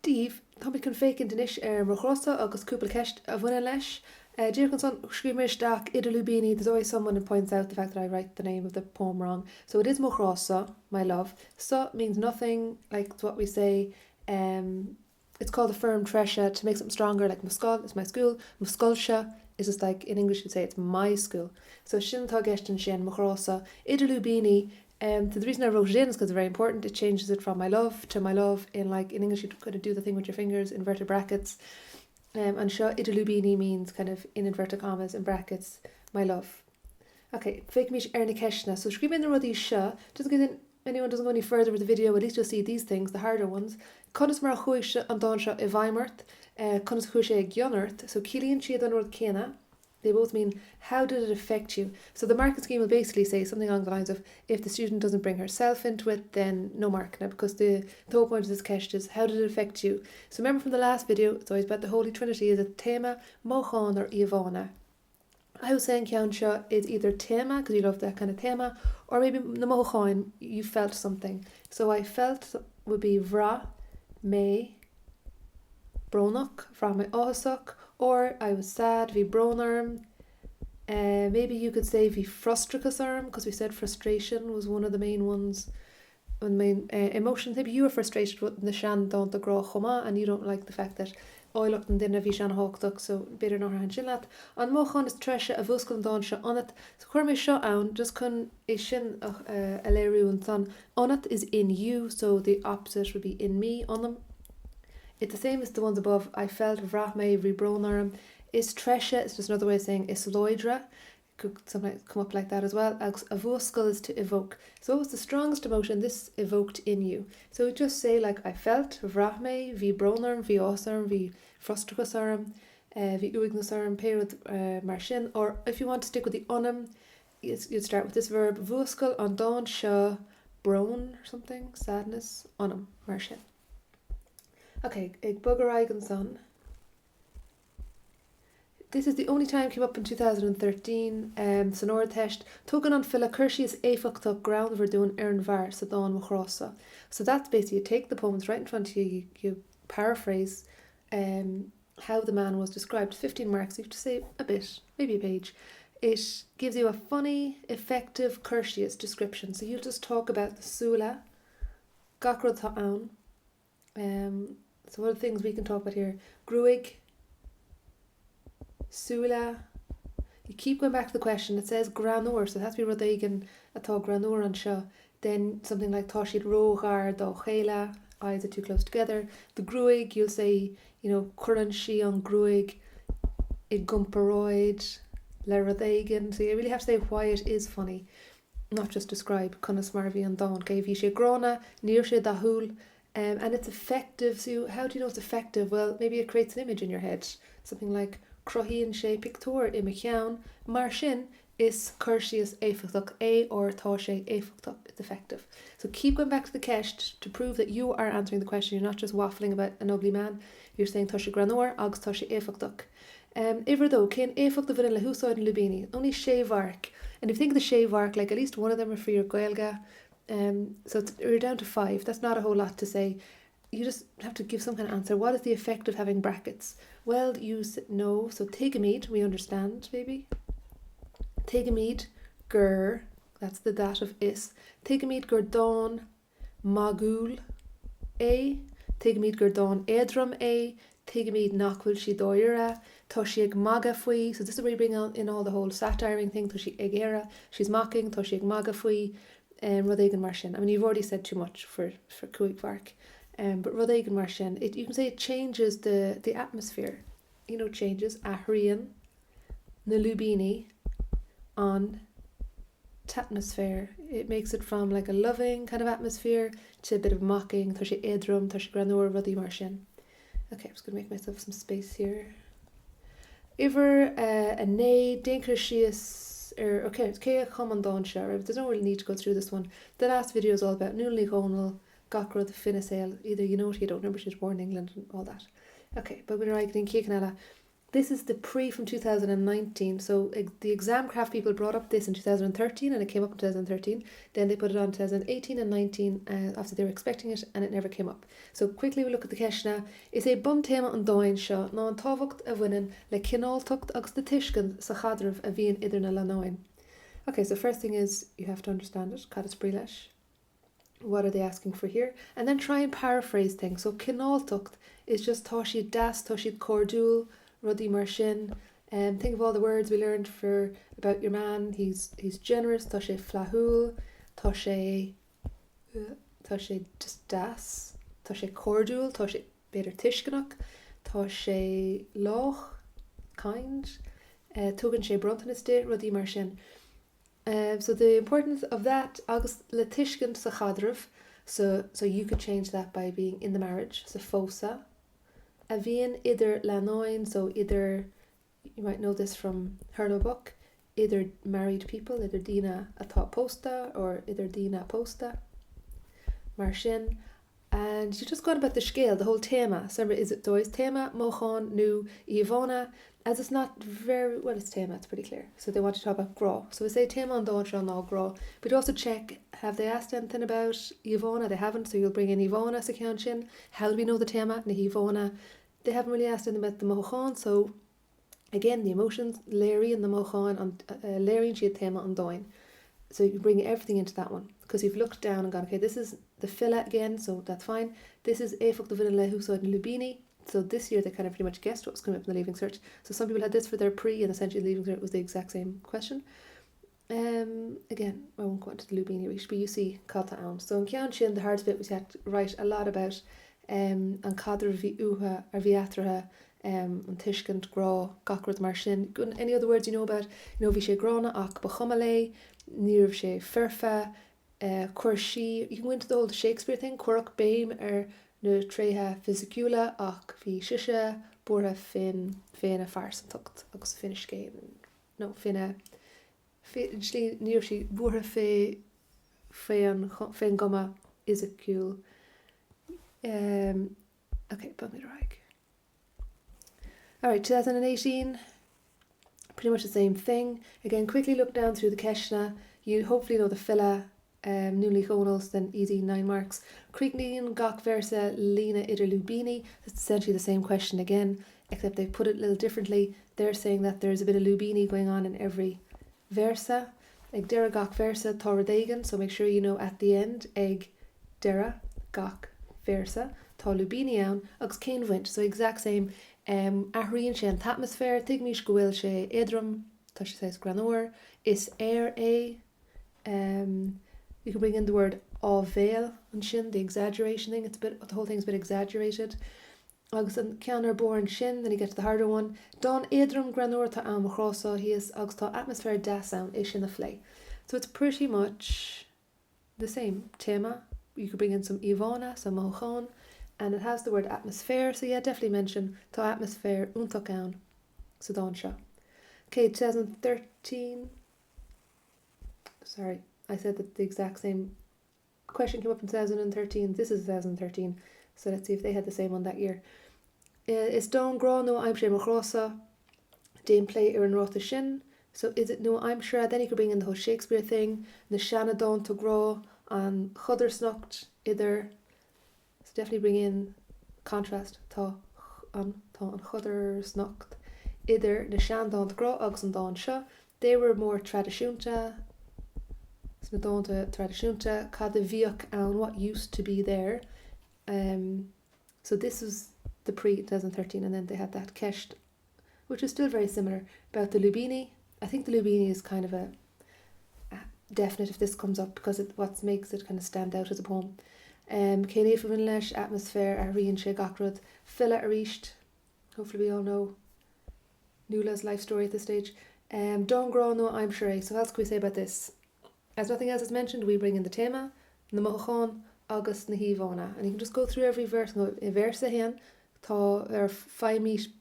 Dia daoibh, táimid chun féachaint anois ar Mo Ghrá-sa agus cúpla ceist a bhaineann leis. Díreach ansan, scríobh mé isteach idir lúibíní, there's always someone who points out the fact that I write the name of the poem wrong. So it is Mo Ghrá-sa, my love. Sa means nothing, like it's what we say, um, it's called a foirm treise to make something stronger, like mo scoil is my school, mo scoilse is just like, in English you'd say it's my school. So sin atá i gceist ansin, mo ghrá-sa. Idir lúibíní, Um, so the reason I wrote it in is because it's very important. It changes it from my love to my love in like in English you'd kind of do the thing with your fingers, inverted brackets. Um, anseo idir lúibíní means kind of in inverted commas in brackets my love. Ok, féachaimis ar na ceisteanna. So scríobh mé na rudaí seo, just in case anyone doesn't go any further with the video, at least you'll see these things, the harder ones. Conas mar a chuaigh an dán seo i bhfeidhm ort? Uh, conas a chuaigh sé i gcion ort? So ciallaíonn siad an rud céanna. They both mean how did it affect you? So the marking scheme will basically say something along the lines of if the student doesn't bring herself into it, then no mark now because the, the whole point of this ceist is how did it affect you? So remember from the last video, it's always about the Holy Trinity is it téama, mothúchán or íomhánna. I would say an ceann seo is either téama because you love that kind of téama or maybe na mothúcháin you felt something. So I felt would be bhraith mé brónach, bhraith mé áthasach, or I was sad, bhí brón orm. Uh, maybe you could say bhí frustrachas orm, because we said frustration was one of the main ones, one of the main uh, emotions. Maybe you were frustrated with na seandánta grá chomh maith and you don't like the fact that áilleacht an duine bhí sé an-thábhachtach, so b'fhéidir nár thaitin sin leat. An mothúchán is treise a mhúscail an dán seo ionat, so chuir mé seo ann just chun é sin a, uh, a léiriú ansan. Ionat is in you, so the opposite would be in me, ionam. It's the same as the ones above, I felt, bhraith mé, bhí brón orm. Is treise is just another way of saying is láidre, could sometimes come up like that as well. Agus a mhúscail is to evoke. So what was the strongest emotion this evoked in you? So just say like I felt, bhraith mé, bhí brón orm, bhí áthas orm, bhí frustrachas orm, uh, bhí uaigneas orm, pé rud uh, mar sin. Or if you want to stick with the ionam, you'd start with this verb, mhúscail an dán seo brón or something, sadness, ionam, mar sin. Ok, ag bogadh ar aghaidh ansan. This is the only time it came up in 2013 um, san Ardteist. Tugann an file cur síos éifeachtach greannmhar dúinn ar an bhfear sa dán Mo Ghrá-sa. So that's basically you take the poems right in front of you, you, you paraphrase um, how the man was described. 15 marks, you have to say a bit, maybe a page. It gives you a funny, effective cur síos description. So you'll just talk about the súile, gach rud atá ann. Um, so what are the things we can talk about here? Gruaig, súile. You keep going back to the question. It says greannmhar, so it has to be rud éigin atá greannmhar anseo. Then something like tá siad róghar dá chéile, eyes are too close together. The gruaig, you'll say, you know, cuireann sí an gruaig i gcomparáid le rud éigin. So you really have to say why it is funny. not just describe conas mar a bhí an dán. Ok, bhí sé gránna, ní raibh sé dathúil, um, and it's effective, so how do you know it's effective? Well, maybe it creates an image in your head. Something like cruthaíonn sé pictiúr i mo cheann, mar sin is cur síos éifeachtach é or tá sé éifeachtach, it's effective. So keep going back to the ceist to prove that you are answering the question, you're not just waffling about an ugly man, you're saying tá sé greannmhar agus tá sé éifeachtach. Um, uimhir a dó, cén éifeacht a bhaineann le húsáid na lúibíní? Only sé mharc. And if you think of the sé mharc, like at least one of them are for your Gaeilge. Um, so it's, you're down to five. That's not a whole lot to say. You just have to give some kind of answer. What is the effect of having brackets? Well, you know, so tuigimid, we understand, maybe. Tuigimid gur, that's the that of is. Tuigimid gur dán magúil é, tuigimid gur dán éadrom é, tuigimid nach bhfuil sí dáiríre, tá sí ag magadh faoi, so this is where you bring in all the whole satiring thing, tá sí ag aoradh, she's mocking, tá sí ag magadh faoi, um, rud éigin mar sin. I mean, you've already said too much for, for cúig mharc, um, but rud éigin mar sin. It, you can say it changes the, the atmosphere, you know, changes, athraíonn na lúibíní an t-atmaisféar. It makes it from like a loving kind of atmosphere to a bit of mocking, tá sé éadrom, tá sé greannmhar, rudaí mar sin. Okay, I'm just going to make myself some space here. Uimhir uh, 9, déan cur síos ar, okay, cé a chum an dán seo, right? There's no real need to go through this one. The last video is all about Nuala Ní Dhomhnaill, gach rud faoina saol, either you know it or you don't, remember she was born in England and all that. Okay, but we're ar aghaidh go dtí an chéad cheann eile. This is the pre from 2019 so the Examkraft people brought up this in 2013 and it came up in 2013 then they put it on 2018 and 19 uh, after they were expecting it and it never came up. So quickly we look at the ceisteanna. Is é buntéama an dáin seo ná an tábhacht a bhaineann le cineáltacht agus le tuiscint sa chaidreamh a bhíonn idir na lánúin. Okay, so first thing is you have to understand it, cad is brí leis? What are they asking for here? And then try and paraphrase things. So cineáltacht is just tá siad deas, tá siad cairdiúil, rudaí mar sin. Um, think of all the words we learned for about your man. He's, he's generous, tá sé flaithiúil, tá sé tá sé just deas, tá sé cairdiúil, tá sé b'fhéidir tuisceanach, tá sé lách, kind, uh, tugann sé bronntanas di, rudaí mar sin. Um, so the importance of that agus le tuiscint sa chaidreamh, so, so you could change that by being in the marriage, sa phósadh, a bhíonn idir lánúin, so idir, you might know this from Hurlo Book, idir married people, idir daoine atá pósta or idir daoine pósta. Mar sin, And you just go on about the scéal, the whole téama, so is it always téama, mothúcháin nó íomhánna, as it's not very, well it's téama, it's pretty clear. So they want to talk about grá. So is é téama an dáin seo ná grá. But also check, have they asked anything about íomhánna? They haven't, so you'll bring in íomhánna sa cheann sin. How do we know the téama? Na híomhánna. They haven't really asked anything about the mothúcháin, so Again, the emotions, léiríonn na mothúcháin an, léiríonn siad téama an dáin. So you bring everything into that one because you've looked down and gone, okay, this is the file again, so that's fine. This is éifeacht a bhaineann le húsáid na lúibíní. So this year they kind of pretty much guessed what was coming up in the Leaving Cert. So some people had this for their pre and essentially the Leaving Cert was the exact same question. Um, again, I won't go into the lúibíní arís, but you see cad tá ann. So an ceann sin, the hardest bit was you had to write a lot about um, an caidreamh a bhí uathu, a bhí eatarthu, um, an tuiscint, grá, gach rud mar sin. Any other words you know about, you know, bhí sé gránna ach ba chuma léi, ní raibh sé foirfe, uh, chuir sí, you can go into the whole Shakespeare thing, cuireadh béim ar na tréithe fisiciúla ach bhí sise buartha faoin, faoina phearsantacht agus faoina scéin. nó faoina slí, ní raibh sí buartha fé fén fén gcuma fhisiciúil. Um, ok, bogfaimid ar aghaidh. Alright, 2018, pretty much the same thing. Again, quickly look down through the ceisteanna. You hopefully know the file, um, Nuala Ní Dhomhnaill, then easy 9 marks. Críochnaíonn gach véarsa líne idir lúibíní. It's essentially the same question again, except they've put it a little differently. They're saying that there's a bit of lúibíní going on in every véarsa. Ag deireadh gach véarsa tá rud éigin, so make sure you know at the end ag deireadh gach véarsa tá lúibíní ann agus cén bhaint, so exact same um, athraíonn sé an t-atmaisféar, tuigimid go bhfuil sé éadrom, tá sé saghas greannmhar, is aoir é, Um, you can bring in the word áibhéil ansin, the exaggeration thing, it's a bit, the whole thing's a bit exaggerated. Agus an ceann ar barr ansin, then you get to the harder one. Dán éadrom greannmhar atá ann mo ghrá-sa thíos agus tá atmaisféar deas ann, é sin a phlé. So it's pretty much the same téama. You could bring in some íomhánna, some mothúcháin, and it has the word atmosphere, so yeah, definitely mention tá atmaisféar iontach ann sa dán seo. Okay, 2013. Sorry, I said that the exact same question came up in 2013. This is 2013, so let's see if they had the same one that year. Is dán grá nua-aimseartha mo ghrá-sa, déan plé ar an ráiteas sin. So is it nua-aimseartha? Then you could bring in the whole Shakespeare thing, na seanadánta grá, an chodarsnacht idir So definitely bring in contrast, tá an tá an chodarsnacht idir na seandánta grá agus an dán seo, they were more traidisiúnta, sna dánta traidisiúnta, cad a bhíodh ann, what used to be there. Um, so this was the pre 2013 and then they had that ceist which is still very similar about the lúibíní. I think the lúibíní is kind of a, a definite if this comes up because it what makes it kind of stand out as a poem. Um, cén éifeacht a bhaineann leis, atmaisféar, athraíonn sé gach rud. File arís, hopefully we all know Nuala's life story at this stage. Um, dán grá nua-aimseartha é, so what else can we say about this? As nothing else is mentioned, we bring in the téama, na mothúcháin agus na híomhánna. And you can just go through every verse and go, i véarsa a haon, tá ar faighimid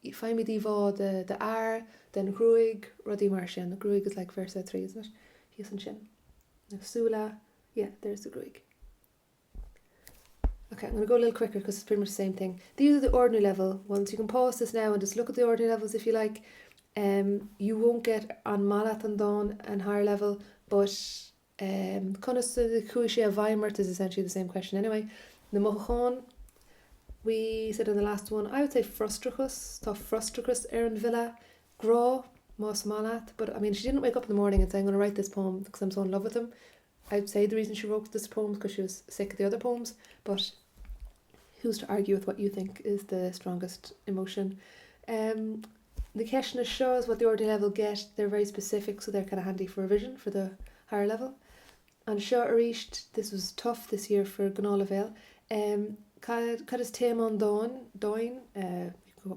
faighimid íomhá de d'fhear, den ghruaig, rudaí mar sin. The gruaig is like véarsa a 3, isn't it? Thíos ansin. Na súile, yeah, there's the gruaig. Okay, I'm going to go a little quicker because it's pretty much the same thing. These are the ordinary level ones. You can pause this now and just look at the ordinary levels if you like. Um, you won't get an maith leat an dán and higher level, but um, conas a chuaigh sé i bhfeidhm ort is essentially the same question anyway. Na mothúcháin, we said in the last one, I would say frustrachas, tá frustrachas ar an bhfile, grá, más maith leat, but I mean she didn't wake up in the morning and say I'm going to write this poem because I'm so in love with him. I'd say the reason she wrote this poem is because she was sick of the other poems, but who's to argue with what you think is the strongest emotion? Um, na ceisteanna seo is what the ordinary level get, they're very specific so they're kind of handy for revision for the higher level. Anseo arís, this was tough this year for gnáthleibhéal. Um, cad, cad is téama an dáin, dáin, uh,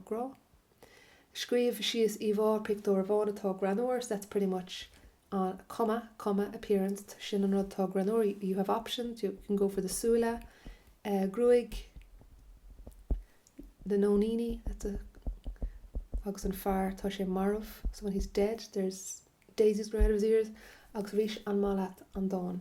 grá? Scríobh síos íomhá, pictiúr amháin atá greannmhar, so that's pretty much an cuma, cuma, appearance, sin an rud atá greannmhar, you have options, you can go for the súile, uh, gruaig, na nóiníní, that's a, agus an fear, tá sé marbh, so when he's dead there's daisies growing out of his ears, agus arís an maith leat an dán.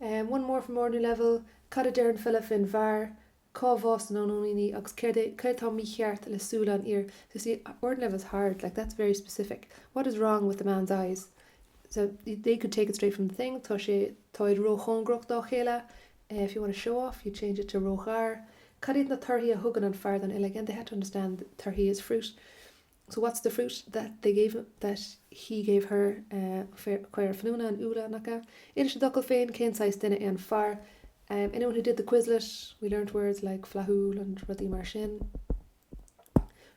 Um, one more from ordinary level, cad a deir an file faoin bhfear, Cá bhfásann na nóiníní agus céard é, céard atá mícheart le súile an fhir? So see, ordinary level is hard, like that's very specific. What is wrong with the man's eyes? So they could take it straight from the thing, tá sé, táid róchóngarach dá chéile, if you want to show off, you change it to róghar. Cad iad na torthaí a thugann an fear don fhile? Again, they had to understand torthaí is fruit. So what's the fruit that they gave, that he gave her, caora finiúna, an úlla, nach ea? Inis i d'fhocail féin cén saghas duine é an fear. Um, anyone who did the Quizlet, we learnt words like flaithiúil and rudaí mar sin.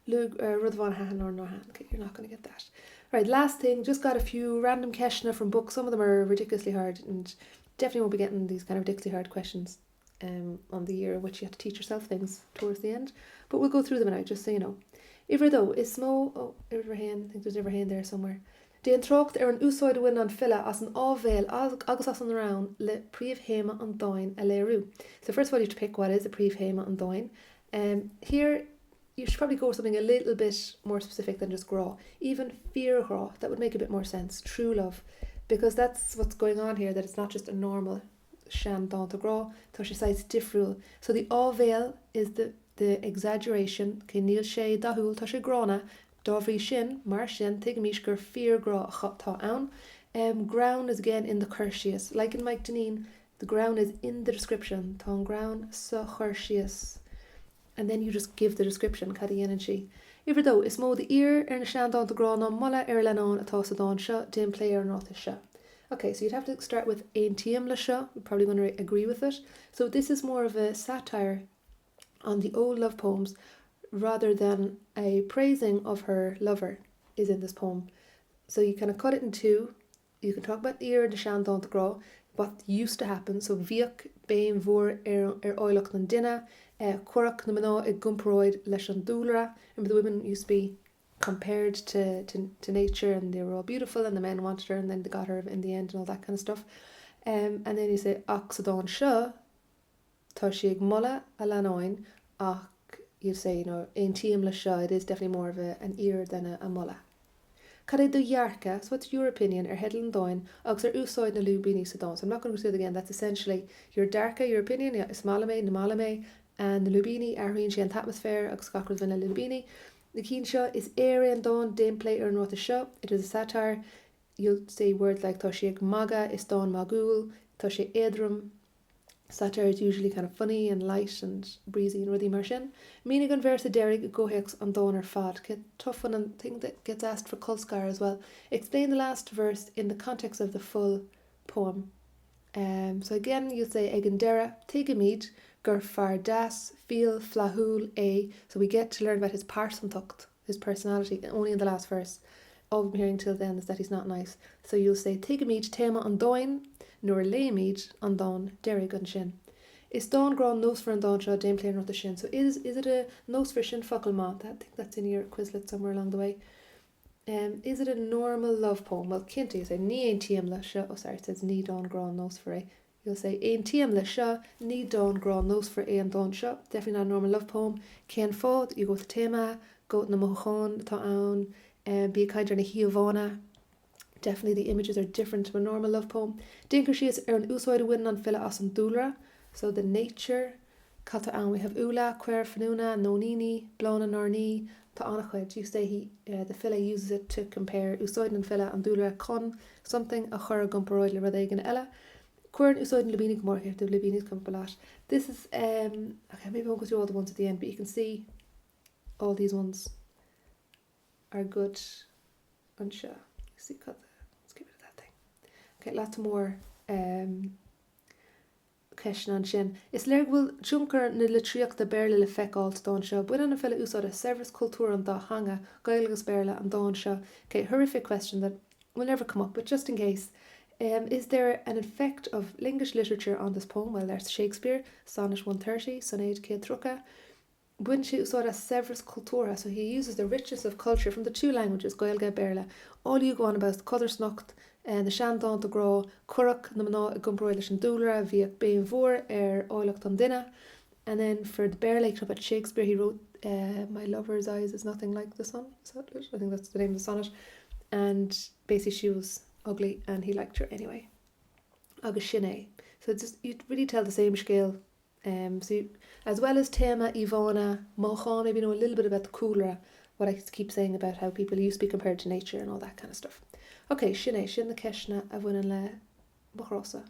Luaigh uh, rud amháin a thaitin or nár thaitin. Okay, you're not going to get that. Right, last thing, just got a few random ceisteanna from books. Some of them are ridiculously hard and definitely won't be getting these kind of ridiculously hard questions um, on the year in which you have to teach yourself things towards the end. But we'll go through them now, just so you know. Uimhir a dó, is mó, oh, uimhir a haon, I think there's uimhir a haon there somewhere. Déan trácht ar an úsáid a bhaineann an file as an áibhéil agus as an ngreann le príomhthéama an dáin a léiriú. So first of all you have to pick what is the príomhthéama an dáin. Um, here you should probably go with something a little bit more specific than just grá. Even fíorghrá, that would make a bit more sense, true love, because that's what's going on here, that it's not just a normal seandánta grá, tá sé saghas difriúil. So the áibhéil is the the exaggeration, ok, níl sé dathúil, tá sé gránna, dá bhrí sin, mar sin, tuigimís gur fíorghrá atá ann. Um, greann is again in the cur síos. Like in Mike Dineen, the greann is in the description, tá an greann sa chur síos. And then you just give the description, cad a dhéanann sí? Uimhir a dó, Is mó d'aoir ar na seandánta grá ná moladh ar a leannán atá sa dán seo, déan plé ar an ráiteas seo. Ok, so you'd have to start with aontaím le seo, you're probably going to agree with it. So this is more of a satire on the old love poems rather than a praising of her lover is in this poem. So you kind of cut it in two, You can talk about aoir na seandánta grá, what used to happen, so bhíodh béim mhór ar ar áilleacht an duine, cuireadh na mná i gcomparáid leis an dúlra, remember the women used to be compared to, to, to nature and they were all beautiful and the men wanted her and then they got her in the end and all that kind of stuff. Um, and then you say ach sa dán seo, Tá sí ag moladh a leannáin ach you'd say, you know, aontaím le seo, it is definitely more of a, an aoir than a, a moladh. Cad é do dhearcadh, so what's your opinion, ar theideal an dáin agus ar úsáid na lúibíní sa dán? So I'm not going to go through it again, that's essentially your dearcadh, your opinion, yeah, is maith liom é, ní maith liom é, and na lúibíní, athraíonn sé an t-atmaisféar agus gach rud a bhaineann le lúibíní. Na cinn seo, is aoir é an dán, déan plé ar an ráiteas seo, it is a satire, you'll say words like tá sí ag magadh, is dán magúil, tá sé éadrom, Satire is usually kind of funny and light and breezy and rudaí mar sin. Mínigh an véarsa deiridh i gcomhthéacs an dáin ar fad. Tough one and thing that gets asked for colscaradh as well. Explain the last verse in the context of the full poem. Um, so again you'll say ag an deireadh, tuigimid gur fear deas, fial, flaithiúil é, so we get to learn about his pearsantacht. his personality, only in the last verse. All we've been hearing till then is that he's not nice. So you'll say Tuigimid téama an dáin nuair a léimid an dán deiridh ansin. Is dán grá nósmhar an dán seo, déan plé ar an ráiteas sin. So is, is it a nósmhar sin focal maith? I think that's in your Quizlet somewhere along the way. Um, is it a normal love poem? Well, cinnte, you say ní aontaím le seo, oh sorry, it says ní dán grá nósmhar é. You'll say, Aontaím le seo, ní dán grá nósmhar é an dán seo, definitely not a normal love poem. Cén fáth? You go with the téama, go with na mothúcháin atá ann, bí ag caint ar na híomhánna, definitely the images are different to a normal love poem. Déan cur síos ar an úsáid a bhaineann an file as an dúlra, so the nature. Cad tá ann? We have úlla, caora finiúna, nóiníní, bláthanna na n-airní, tá an-chuid. You say he, the file uses it to compare, úsáideann an file an dúlra chun something a chur i gcomparáid le rud éigin eile. Cuireann úsáideann lúibíní go mór here, the lúibíní come up a lot. This is, um, okay, maybe I won't go through all the ones at the end, but you can see all these ones are good anseo. See, cut the, let's get rid of that thing. Okay, leata mór um, ceisteanna ansin. Is léir go bhfuil tionchar na litríochta Béarla le feiceáil sa dán seo. Baineann an file úsáid as saibhreas cultúrtha an dá theanga, Gaeilge agus Béarla, an dán seo. Okay, horrific question that will never come up, but just in case, um, is there an effect of English literature on this poem? Well, there's Shakespeare, Sonnet 130, Soinéad 130. Baineann sé úsáid as saibhreas cultúrtha, so he uses the richness of culture from the two languages, Gaeilge, Béarla. All you go on about codarsnacht, na seandánta grá, cuireadh na mná i gcomparáid leis an dúlra, bhíodh béim mhór ar áilleacht an duine. And then for the Béarla, he talked about Shakespeare, he wrote My lover's eyes is nothing like the sun, is that it? I think that's the name of the sonnet. And basically she was ugly and he liked her anyway. Agus sin é. So just, you'd really tell the same scéal Um, so as well as téama, íomhánna, mothúcháin, maybe know a little bit about the cúlra, what I keep saying about how people used to be compared to nature and all that kind of stuff. Ok, sin é, sin na ceisteanna a bhaineann le Mo Ghrá-sa.